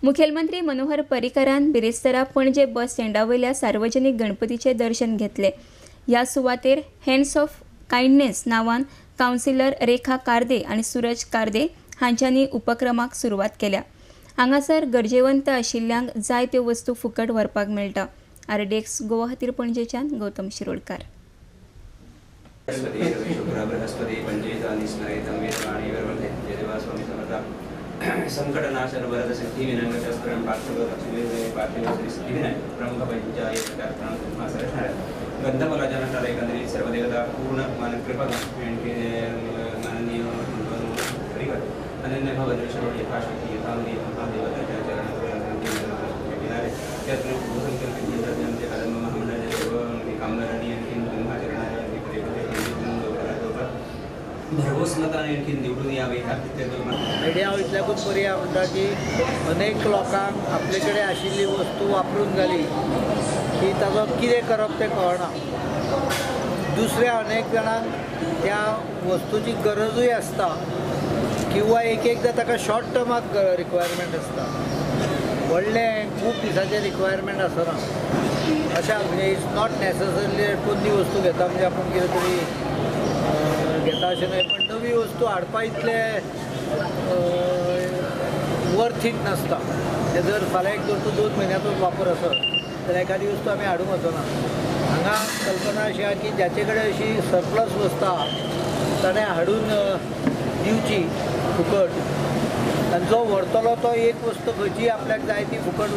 मुखेलमंत्री मनोहर पर्रीकरान बिरेस्तारा पणजे बस स्टँडा वयल्या सार्वजनिक गणपतीचें दर्शन घेतलें. ह्या सुवातेर हँड्स ऑफ कायंडनेस नांवान कावन्सिलर रेखा कार्दे आनी सूरज कार्दे हांच्यांनी उपक्रमाक सुरवात केल्या. हांगासर गरजेवंत आशिल्ल्यांक जाय त्यो वस्तू फुकट व्हरपाक मेळटा. आरडीएक्स गोवा खातीर पणजेच्यान गौतम शिरोडकार. संकटनाशन वरद सिद्धिविनायक पार्थिव लक्ष्मी पार्थिव श्री सिद्धिविनायक प्रमुख पंचायत गंधफलाच्या एकंदरीत सर्व देवता पूर्ण मान कृपा माननीय अनन्य भवदर्शन यथाशक्ती यथामती महादेवताच्या चरण त्यातून कदंब महामंडळाच्या सर्व कामगारांनी आणखी ब्रह्माचरणाच्या भरघोस मताने आणखी निवडून यावे ह्या. आयडिया हांव इतल्याकूच बरी आहा म्हणटा की अनेक लोकांक आपले कडेन आशिल्ली वस्तू वापरून जाली की ताजो कितें करप तें कळना. दुसऱ्या अनेक जाणांक त्या वस्तूची गरजूय आसता किंवा एक एकदां ताका शॉर्ट टर्माक रिक्वायरमेंट आसता, व्हडलें खूब दिसाचें रिक्वायरमेंट आसना. अशें म्हणजे it's not necessarily पोन्नी वस्तू घेता म्हणजे आपूण कितें तरी घेता अशें न्हय, पण नवी वस्तू हाडपा इतलें वर्थ it नासता. म्हणजे जर फाल्यां एक जर तूं 2 म्हयन्याचोच वापर आसत जाल्यार एखादी वस्तू आमी हाडूंक वचना. हांगा कल्पना अशी आहा की जाचे कडेन अशी सरप्लस वस्तू आहा ताणें हाडून दिवची फुकट, आनी जो व्हरतलो तो एक वस्तू खंयची आपल्याक जाय ती फुकट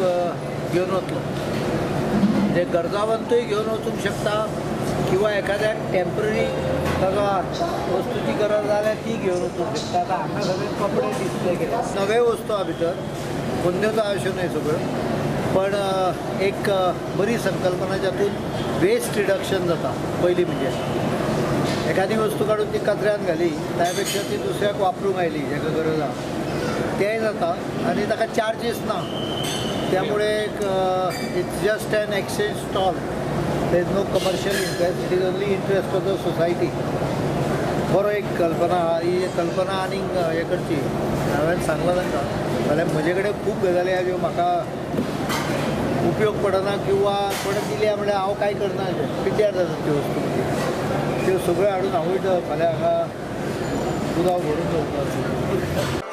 घेवन वतलो. म्हणजे गरजावंतूय घेवन वचूंक शकता किंवा एखाद्याक टेम्पररी ताका वस्तूची गरज जाल्यार ती घेवन वचूंक शकता. आतां हांगा सगळे कपडे डिस्प्ले केले, नवे वस्तू आहा भितर, पोन्न्योच आहा अश्यो न्हय सगळ्यो, पण एक बरी संकल्पना जातून वेस्ट रिडक्शन जाता. पयलीं म्हणजे एखादी वस्तू काडून ती कचऱ्यान घाली त्या पेक्षा ती दुसऱ्याक वापरूंक आयली जाका गरज आहा तेंय जाता आनी ताका चार्जीस ना. त्यामुळे एक it's just an exchange stall, there is no commercial interest, it is only interest of the society. बरो एक कल्पना आहा, ही कल्पना आनीक हें करची. हांवें सांगलां तांकां, जाल्यार म्हजे कडेन खूब गजाली आहा ज्यो म्हाका उपयोग पडना किंवा कोणें दिल्या म्हणल्यार हांव कांय करना, पिड्ड्यार जातात त्यो वस्तू. त्यो सगळ्यो हाडून हांवूय फाल्यां हांगा दुदाव भरून दवरता.